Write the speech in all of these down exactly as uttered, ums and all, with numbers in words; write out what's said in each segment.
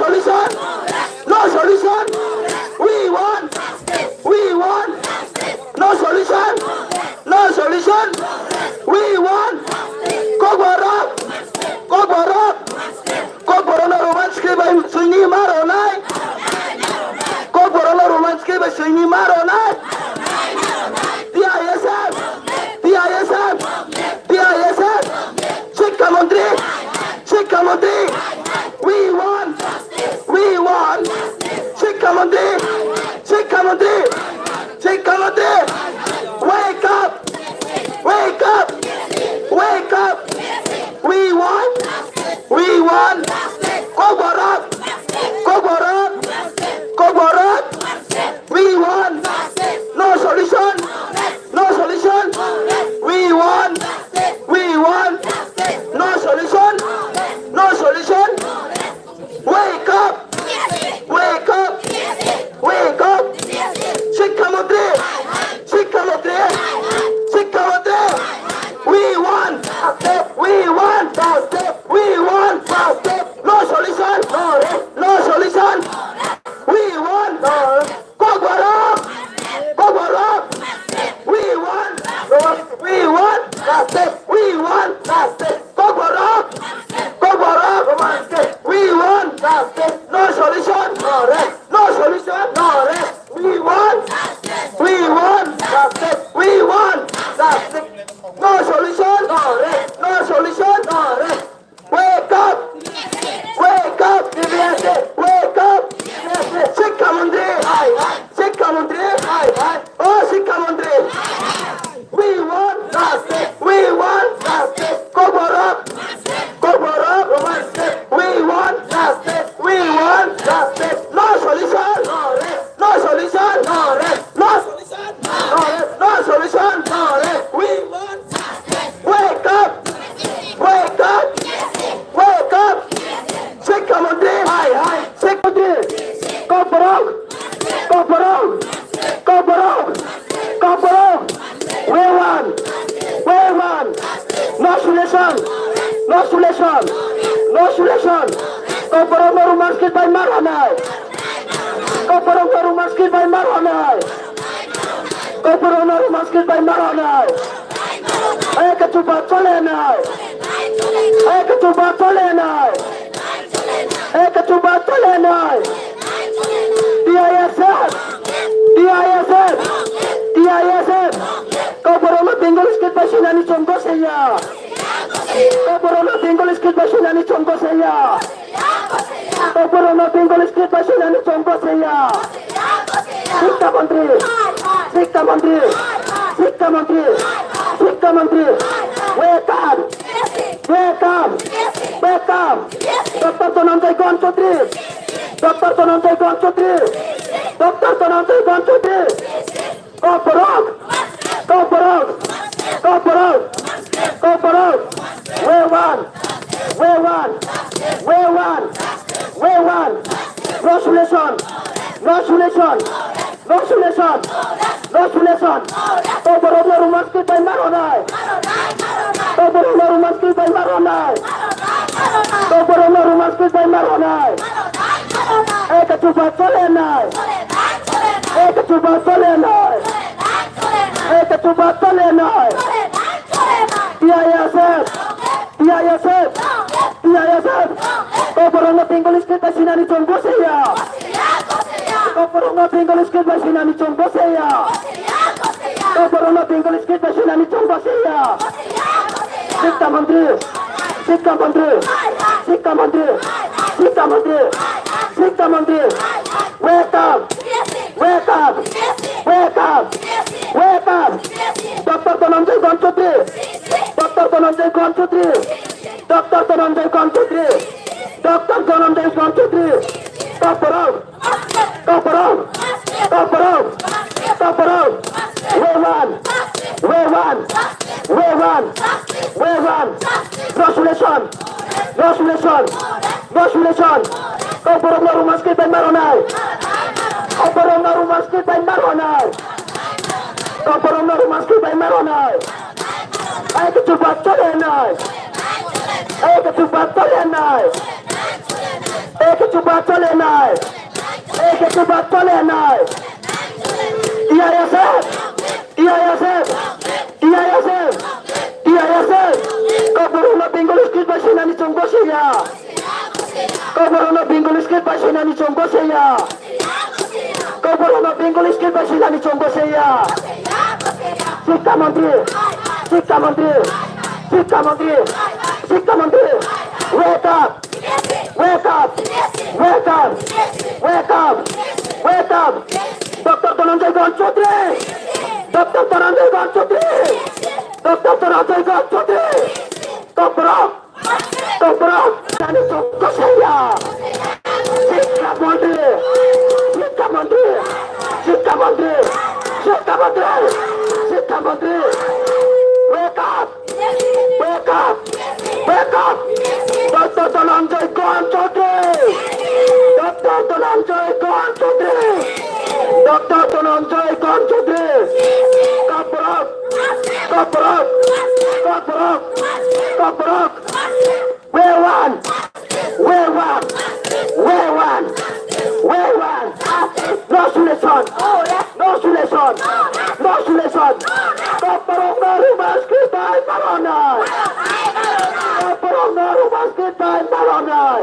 Solution? No solution? We want! We want! No solution? No solution? We want! Kokborok! Kokborok! Kokborokno Roman script bai swini ma rwnai! Kokborokno Roman script bai swini ma rwnai! T I S F! T I S F! T I S F! Shikha Mantri! Shikha Mantri! We want! We want! Shikha Mantri! Shikha Mantri! Shikha Mantri! Wake up! Wake up! Wake up! We want! We want! Kokborok! Kokborok! Kokborok! We want no solution, no solution. We want, we want no solution, no solution. Wake up, wake up, wake up. Shikha Mantri, Shikha Mantri, Shikha Mantri. We want, we want, we want no solution, no solution. We want Kokborok! Kokborok! We want! We want justice! We want justice! Kokborok! Kokborok! We want justice! No solution, no rest! No solution, no rest! We want! We want justice! We want justice! No solution, no rest! No solution, no rest! Wake up! Wake up! T B S A! Wake up! T B S A! Shikha Mantri! Hai hai! Shikha Mantri! Hai hai! Oh, Shikha Mantri! We want justice! We want justice! Kokborok! Kokborok! We want justice! We want justice! No solution! No rest! No solution! No rest! No solution! No rest! No solution! No rest! We want Wake up! Wake up! Wake up! Shikha Mantri! Hai hai! Shikha Mantri! Kokborok! Kokborok! Kokborok! Kokborok! We want! We want! No solution! No solution! No solution! Kokborokno Roman script bai ma rwnai! Kokborokno Roman script bai ma rwnai! Kokborokno Roman script bai ma rwnai! Eke chuba chole nai. Eke chuba chole nai. Eke chuba chole nai. T I S F. T I S F. T I S F. Kokborokno Bengali script bai sinani chongo seya. Kokborokno Bengali script bai sinani chongo seya. Kokborokno Bengali script bai sinani chongo seya. Shikha Mantri, Shikha Mantri, Shikha Mantri, Shikha Mantri, wake up, wake up, wake up. Doctor Dhananjay Ghon Chaudhary, Doctor Dhananjay Ghon Chaudhary, Doctor Dhananjay Ghon Chaudhary. Kokborok! Kokborok! Kokborok! Kokborok! We want! We want! We want! We want! No solution! No solution! No solution! No solution! Kokborokno Roman script bai ma rwnai! Kokborokno Roman script bai ma rwnai! Kokborokno Roman script bai ma rwnai! Eke chuba chole nai! Eke chuba chole nai! Eke chuba chole nai! T I S F! T I S F! T I S F! Kokborokno Bengali script bai sinani chongo seya! Kokborokno Bengali script bai sinani chongo seya! Kokborokno Bengali script bai sinani chongo seya! Shikha Mantri! Shikha Mantri! Shikha Mantri! Shikha Mantri! Shikha Mantri! Wake up! Wake up! Wake up! Wake up! Doctor Dhananjay Ghon Chaudhary! Doctor Dhananjay Ghon Chaudhary! Doctor Dhananjay Ghon Chaudhary! Doctor Dhananjay Ghon Chaudhary! Kokborok! Kokborok! Kokborok! Kokborok! We want! We want! We want! We want! No solution! No solution! No solution! Kokborokno Roman script bai ma rwnai! Kokborokno Roman script bai ma rwnai! Kokborokno Roman script bai ma rwnai! Eke chuba chole nai! Eke chuba chole nai! Eke chupa chole nai. Eke chupa chole nai. T I S F. T I S F. T I S F. T I S F. Kokborokno Bengali script bai swinani chwng gosi ya. Kokborokno Bengali script bai swinani chwng gosi ya. Kokborokno Bengali script bai swinani chwng gosi ya. Shiksha mantri, shiksha mantri, shiksha mantri, shiksha mantri, wake up, wake up, wake up, wake up, wake up. Doctor Dhananjay Gaon Chaudhary, Doctor Dhananjay Gaon Chaudhary, Doctor Dhananjay Gaon Chaudhary. Kokborok, kokborok, nani chwng gosi ya. Shiksha mantri, shiksha mantri, shiksha mantri, shiksha mantri, shiksha mantri. Wake up, wake up, wake up. Doctor Dhananjay Gaon Chaudhary, Doctor Dhananjay Gaon Chaudhary, Doctor Dhananjay Gaon Chaudhary. Kokborok, kokborok, kokborok, kokborok. We want, we want, we want, we want. No solution, no solution, no solution. Kokborokno Roman script bai maronai. Kokborokno Roman script bai maronai.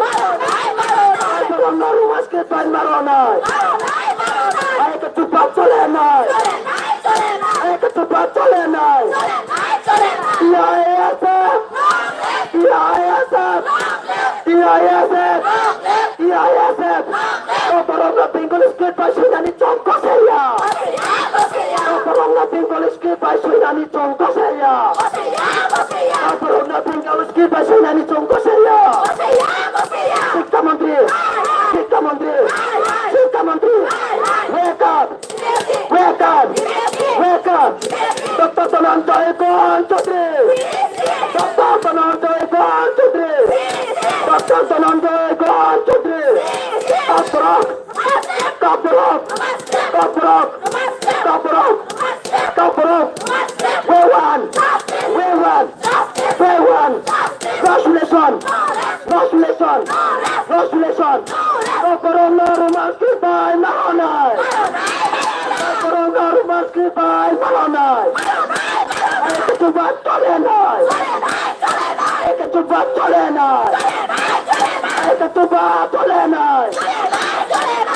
Kokborokno Roman script bai maronai. Eke chupa chole nai. Eke chupa chole nai. T I S F. T I S F! T I S F! T I S F! Kokborokno Bengali script bai swinani chwng gosi ya! Kokborokno Bengali script bai swinani chwng gosi ya! Kokborokno Bengali script bai swinani chwng gosi ya! Shiksha mantri! Shiksha mantri! Shiksha mantri! Wake up! Wake up! Wake up! Doctor Dhananjay Gaon Chaudhary! Doctor Dhananjay Gaon Chaudhary! Doctor Dhananjay Gaon Chaudhary! Kokborok! Kokborok! Kokborok! Kokborok! Kokborok! We want! We want! We want! No solution! No solution! No solution! Kokborokno Roman script bai maronai! Kokborokno Roman script bai maronai! Eke chupa chole nai! Eke chupa chole nai! Eke chupa chole nai!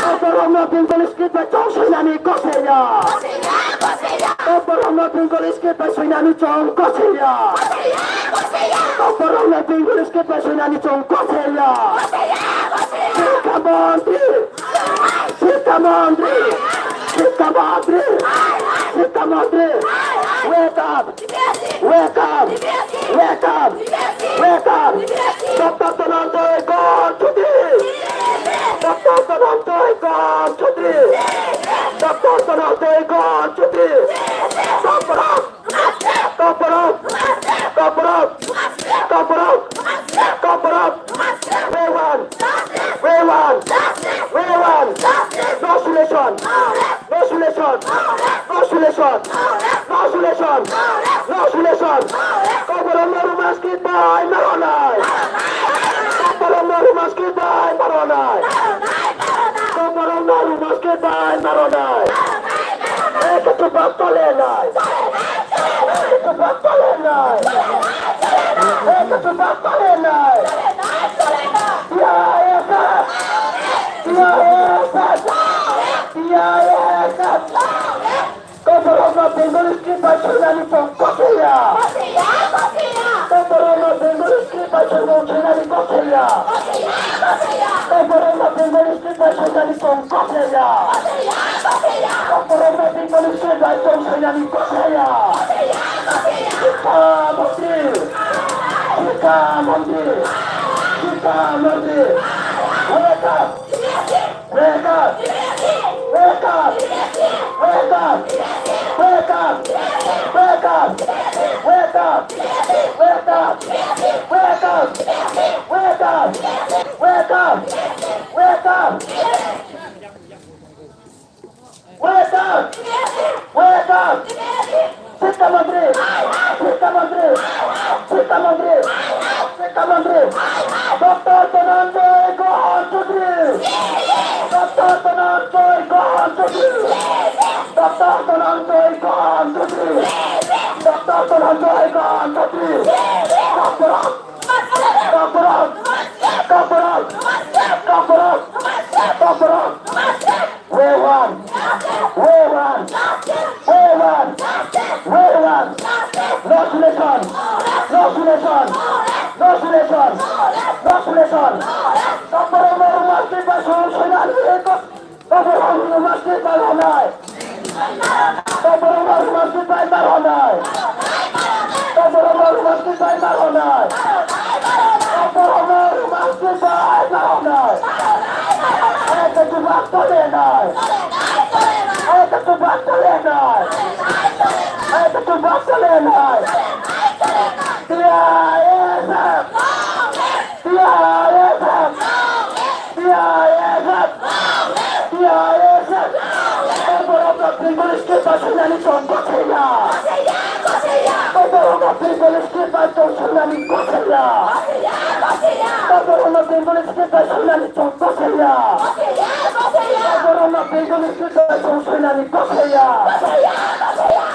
Kokborokno Bengali script bai chwng swinani gosi ya! Kokborokno Bengali script bai swinani chwng gosi ya! Kokborokno Bengali script bai swinani chwng gosi ya! Shiksha mantri! Shiksha mantri! Shiksha mantri! Shiksha mantri! Wake up! Wake up! Wake up! Wake up! Doctor Dhananjay Gaon Chaudhary! Doctor Dhananjay Gaon Chaudhary! Doctor Dhananjay Gaon Chaudhary! Kokborok! Kokborok! Kokborok! Kokborok! Kokborok! We want! We want! We want! No solution! No solution! No solution! No solution! No solution! Kokborokno Roman script bai maronai! Kokborokno Roman script bai maronai! Kokborokno Roman script bai maronai! Eke chupa chole nai! Eke chupa chole nai! Eke chupa chole nai! T I S F! T I S F! T I S F! Kokborokno Bengali script bai swinani chwng gosi ya! Kokborokno Bengali script bai swinani gosi ya! Kokborokno Bengali script bai swinani chwng gosi ya! Kokborokno Bengali script bai chwng swinani gosi ya! Shiksha mantri! Shiksha mantri! Shiksha mantri! Wake up! Wake up! Wake up! Wake up! Wake up! Wake up! Wake up! Wake up! Wake up! Wake up! Shiksha mantri! Shiksha mantri! Shiksha mantri! Shiksha mantri! Doctor Dhananjay Gaon Chaudhary! Doctor Dhananjay Ghanchatri! Doctor Dhananjay Ghanchatri! Doctor Dhananjay Ghanchatri! Doctor of, Doctor of, Doctor of, Doctor of, Doctor of! We want! We want! We want! We want! No solution! No solution! No solution! No solution! Doctor Omar Masjid by Solution! Doctor Omar Masjid by Honai! Doctor Omar Masjid by Maronai! Doctor Omar Masjid by Maronai! Doctor Omar Masjid by Maronai! Ek tu baat to le nai! Ek tu baat to le nai! Ek tu baat to le nai! T I S F! T I S F! T I S F! T I S F! Tei borok no Bengali state bai swngnani chwng gosaiya! Tei borok no Bengali state bai chwng swngnani gosaiya! Tei borok no Bengali state bai swngnani chwng gosaiya! Tei borok no Bengali state bai chwng swngnani gosaiya!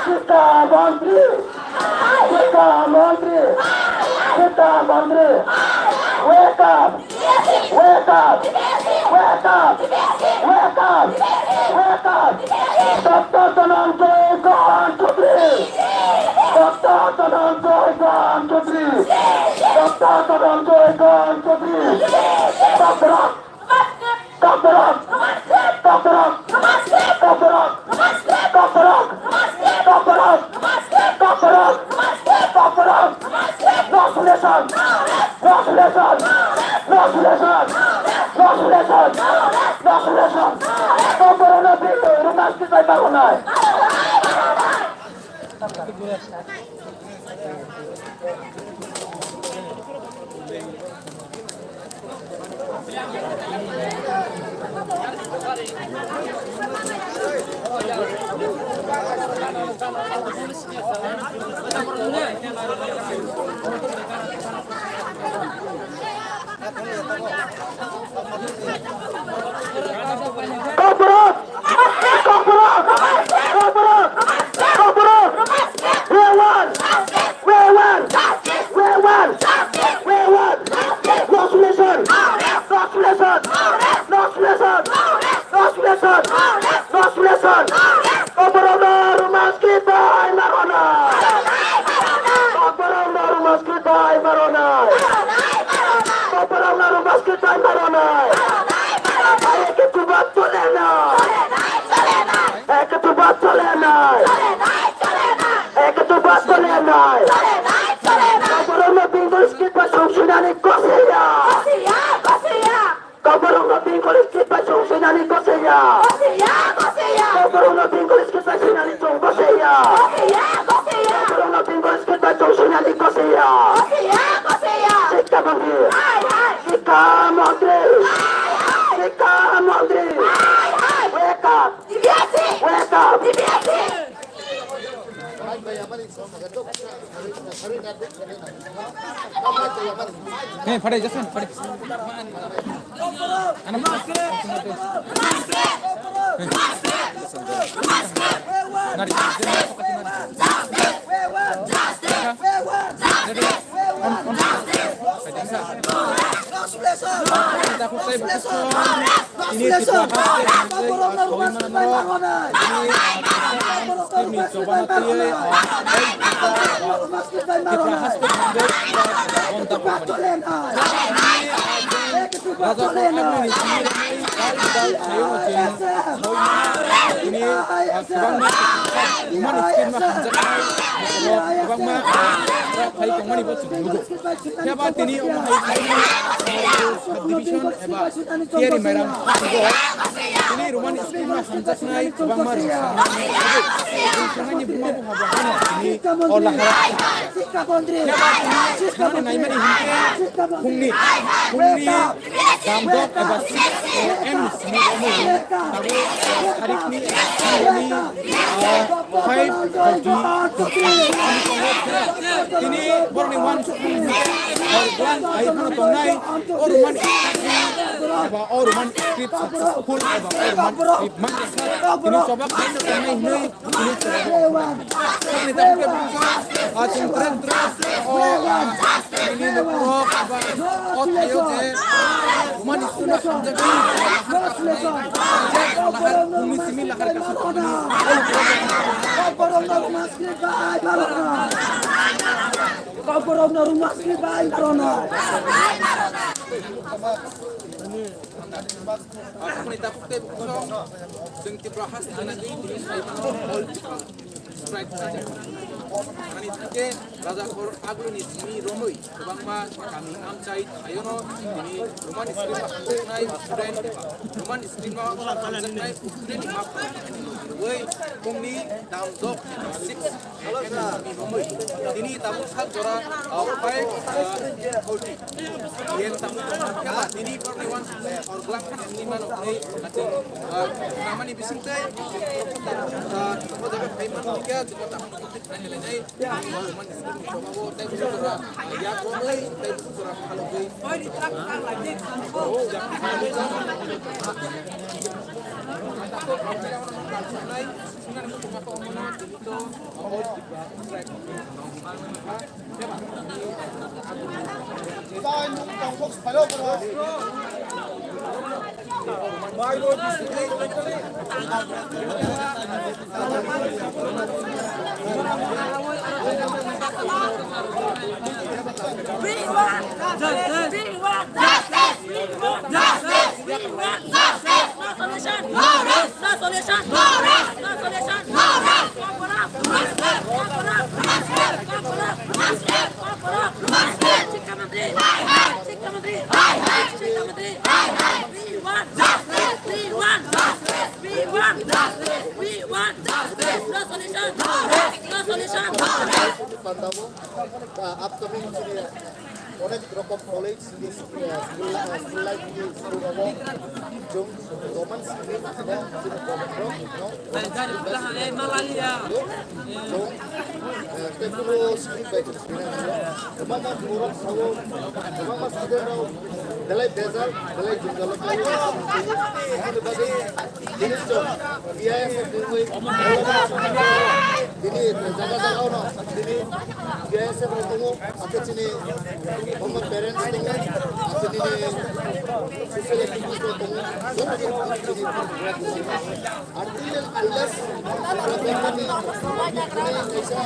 Sikha mantri! Sikha mantri! Sikha mantri! Wake up! Wake up! Wake up! Wake up! Wake up! Doctor Dhananjay Ghanchatri! Doctor Dhananjay Ghanchatri! Doctor Dhananjay Ghanchatri! Doctor Doctor Rock! Doctor Rock! Doctor Rock! No solution! No solution! No solution! No solution! No solution! Doctor Rock no bill, Roman state by Maronai! Kokborok! Kokborok! Kokborok! Kokborok! We want! We want! We want! We want! No solution! No solution! No solution! No solution! No solution! Kokborok no Roman script by Maronai! Kokborok no Roman script by Maronai! Kokborok no Roman script by Maronai! Hai ke tu baat chole na! Hai ke tu baat chole na! Hai ke tu baat chole na! Kokborok no Bengali script by song sinani kosiya! Kokborok no Bengali script by song sinani kosiya. Kokborok no Bengali script by sinani song kosiya. Kokborok no Bengali script by song sinani kosiya. Sikha mantri. Sikha mantri. Sikha mantri. Wake up. Wake up. Hey, pade, Jason, pade. Ano, nari. On, on. Pade, sa. Ini Tripura haste ni Raja Agni ni simi rok ni dal dal sayo no cheng. Ini kwbangma humani state no hamjaknai, kwbangma phai tongmani bo chwng nugo. Phiya ba tini omo hai subdivision eba tiyari mairam sugo. Tini Roman script no hamjaknai kwbangma rwngsa. Rwngsanani buma buha bo hano tini o lahara. Phiya ba tini hwnani naimani hinkhe phungni, phungni damdok eba six A M ni simi omo tabuk tarikni Tini, ah, five forty. Tini borni one sixty. Hor bulan ai phano tongnai. O Roman script eba o Roman script successful eba o Roman script man. Tini chobak hai no tongnai hinui. Tini chobak. Tini tabuk ke bangsa, ah, chwng tre tre o, ah, Bini lukurok eba o thaio je Roman scriptno hamjagwi lahar kha, lahar bumi simi lahar kha. Kokborokno Roman script bai mano. Kokborokno Roman script bai mano. Aboni tabuk tei bukhukrok chwng Tripura haste nagwi tini sai mano all Tripura strike khaijak. Ani thike raja hor agulini simi romwi kwbangma kami amchai thaiono tini Roman scriptno hamjaknai student eba Roman scriptno hamjaknai student ni map rwui bongni dam jok six. Tini tabuk sak jora, ah, five, ah, forty. Yen tabuk kela, tini forty one, eh, or black ni mano ni, ati, ah, namani bising tei, ah, o jaga phai man kya, tabuk tabuk ni lai nai, man ni sini coba bo, tei bising jora, ah, ya ko nai, tei bising jora, kalau dei. We want justice! We want justice! We want justice! We want justice! No solution! No rest! No solution! No rest! No solution! No rest! Cover up! Master! Cover up! Master! Cover up! Master! Cover up! Master! Chikka mantri! Hai hai! Chikka mantri! Hai hai! Chikka mantri! Hai hai! We want justice! We want justice! We want justice! We want justice! No solution! No rest! No solution! No rest! Pandamo, uh, upcoming sini onek rokom college, sini school, uh, school life, sini school rogo, jong Roman sini, sini government rogo, no? Jong, uh, tei kunu sini bai jong sini, no? Kwbangma borok sao, kwbangma student rok belai bejal, belai jwngjalo khlaio. Aboni bagwi tini chwng B I S F ni wngwi tini jaga jaga ono tini B I S F rok tongo, hakhe chini omo parents tongo, hakhe nini social activist rok tongo, joto khe tini Until and unless Tripura government ni tini kaisa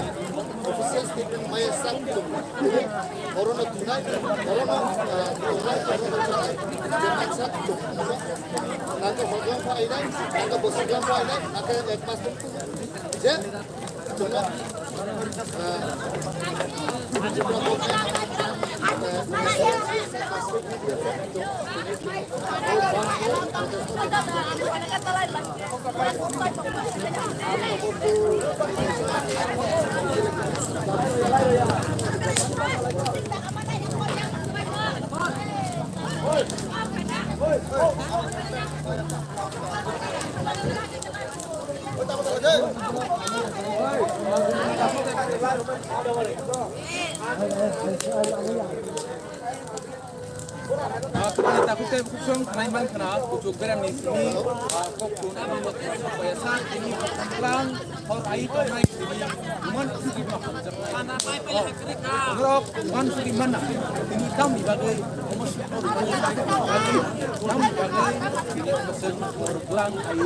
official statement maya sak tung, tini orono thunai, orono, ah, thunai, orono thunai, je mansa tung, nangkhe hojong phainai, nangkhe bosong phainai, nangkhe ek mas tung, je Ah, kwbangni takhuk tei bukhuk song khnai man khna, kuchuk beremni simi, ah, kok tun, kaya sa, tini, klang, hor ai tongnai simi, man sigi ma hamjaknai. Oh, borok man sigi mana, tini tamni bagwi, tamni bagwi, tini, Bulang ai,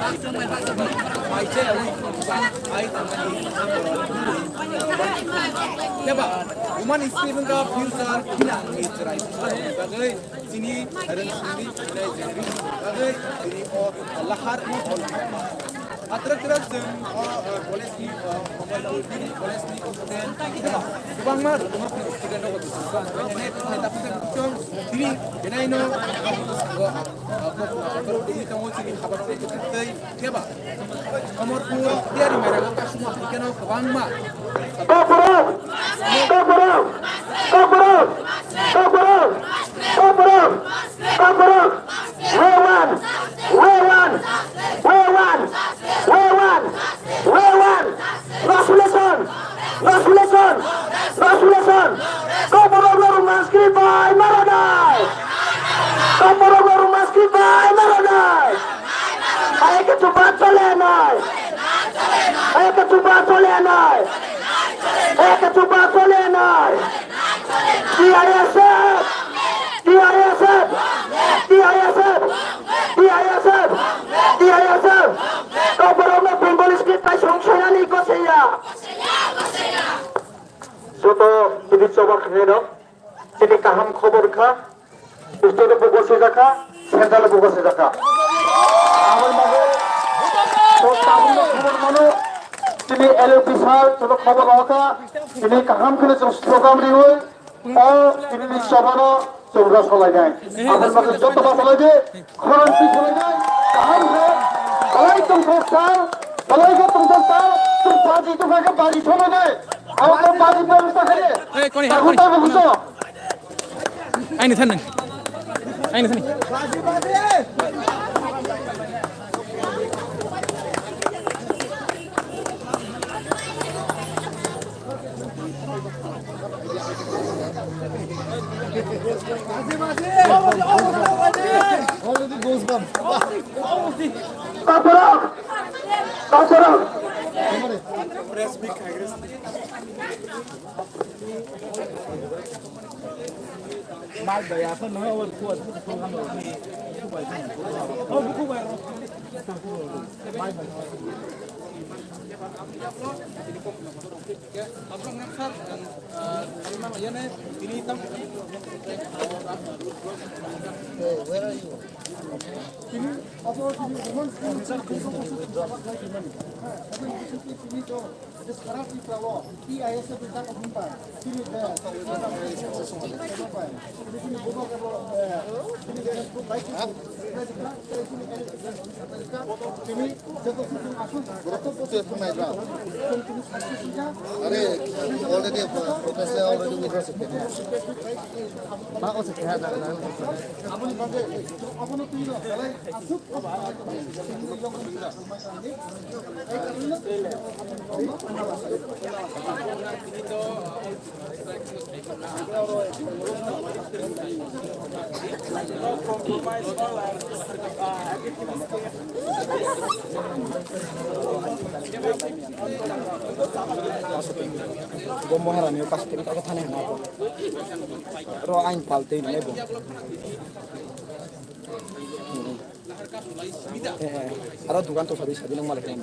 ai, ai, keba, human experience ka future kina ni try. Bagwi, sini, haran sini, nai jengri. Bagwi, sini o lahar ni o lahar. Atrak atrak jeng o, eh, college ni, eh, college ni student, keba, kwbangma student rok, student rok, student rok, student rok, tini, benai no, o, Tini tongo chini habar tei kwthwk tei keba. Komorpur tiyari mairang kasuma haikeno kwbangma. Kokborok! Kokborok! Kokborok! Kokborok! Kokborok! Kokborok! We want! We want! We want! Eke chupa chole nai. Eke chupa chole nai. Eke chupa chole nai. T I S F. T I S F. T I S F. T I S F. T I S F. Kau borok no Bengali script kai song saya ni ko saya. Joto bini choba khnai rok, chini kaham khobor kha, state o bugo swijak kha, central o bugo swijak kha. Aboni bagwi to tabukno khobor mano, chini L O P sir, joto khobor rw kha, chini kaham kheno chwng slogan riwi, o chini ni choba no chwng rw salainai. Aboni bagwi joto rw salai di. Khorang si khorang dai, kaham khe, belai tongthok sal, belai khe tongthok sal, chwng baji tongkha khe baji thangna dai. Abo khe baji bebostha khe de. Ei, koni, takhuk koni. Takhuk so. Aini than nang. Aini than. Kaporok! Kaporok! Hey, where are you? It is Sara Tripura o T I S F ni dak o bumpa. Chini, eh, chini, chini, chini, chini, chini, chini, chini, chini, chini, chini, Are, already, professor already withdraw sekhe. Bako sekhe ha, na, na. Bo Maharani o kasu tini kaka thani hwnna bo. Ro ain pal tei nai bo. Eh, eh. Aro dukan to sabi sabi nang malai khe.